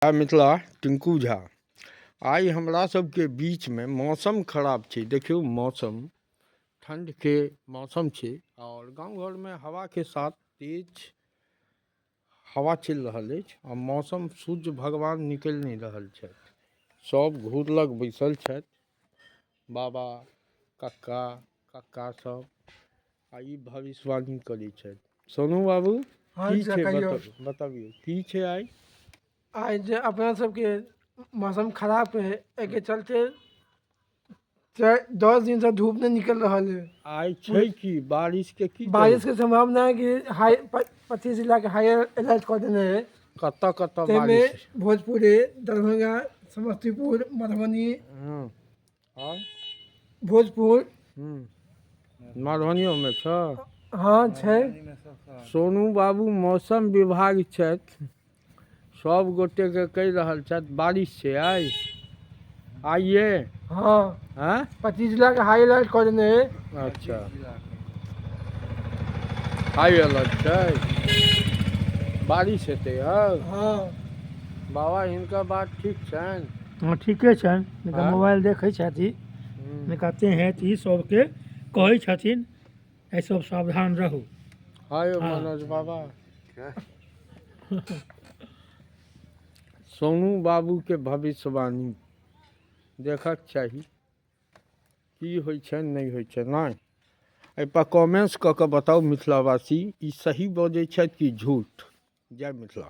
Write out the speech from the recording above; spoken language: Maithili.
मिथिला टिंकू झा। आइ हमरा सबके बीचमे मौसम खराब छै। देखियौ, मौसम ठण्डके मौसम छै आओर गाँव घरमे हवाके साथ तेज हवा चलि रहल अछि आ मौसम सूर्य भगवान निकलि नहि रहल छथि। सब घूर लग बैसल छथि, बाबा, कक्का, कक्का सब आ ई भविष्यवाणी करै छथि। सोनू बाबू, हँ की जी, छै? कहियौ। बतबियौ की छै आइ। आइ जे अपना सबके मौसम खराब है, एहिके चलते 10 दिनसँ धूप नहि निकल रहल है। आइ छै की बारिश के की? बारिश के संभावना है कि हाई 25 जिला के हाई अलर्ट कऽ देने है। कतऽ कतऽ ताहिमे बारिश? भोजपुरी, दरभंगा, समस्तीपुर, मधुबनी। आओर भोजपुर। मधुबनियोमे छ? हँ, छै। सोनू बाबू मौसम विभाग छथि, सब गोटेके कहि रहल छथि बारिश छै आइ, आइए। हँ। हँ। 25 जिला के हाई अलर्ट कऽ देने है। अच्छा, हाई अलर्ट छै, बारिश हेतै। हँ। हँ। बाबा, हिनकर बात ठीक छनि? हँ, ठीके छनि। हिनका हँ? मोबाइल देखै छथि। निकाते हैं तऽ ई सबके कहै छथिन, एहि सब सावधान रहू। हँ यौ। हँ। मनोज बाबा, सोनू बाबूके भविष्यवाणी देखक चाही, की होइ छनि, नहि होइ छनि। नहि, एहिपर कमेंट्स कऽ कऽ बताउ मिथिलावासी, ई सही बजै छथि कि झूठ? जय मिथिला।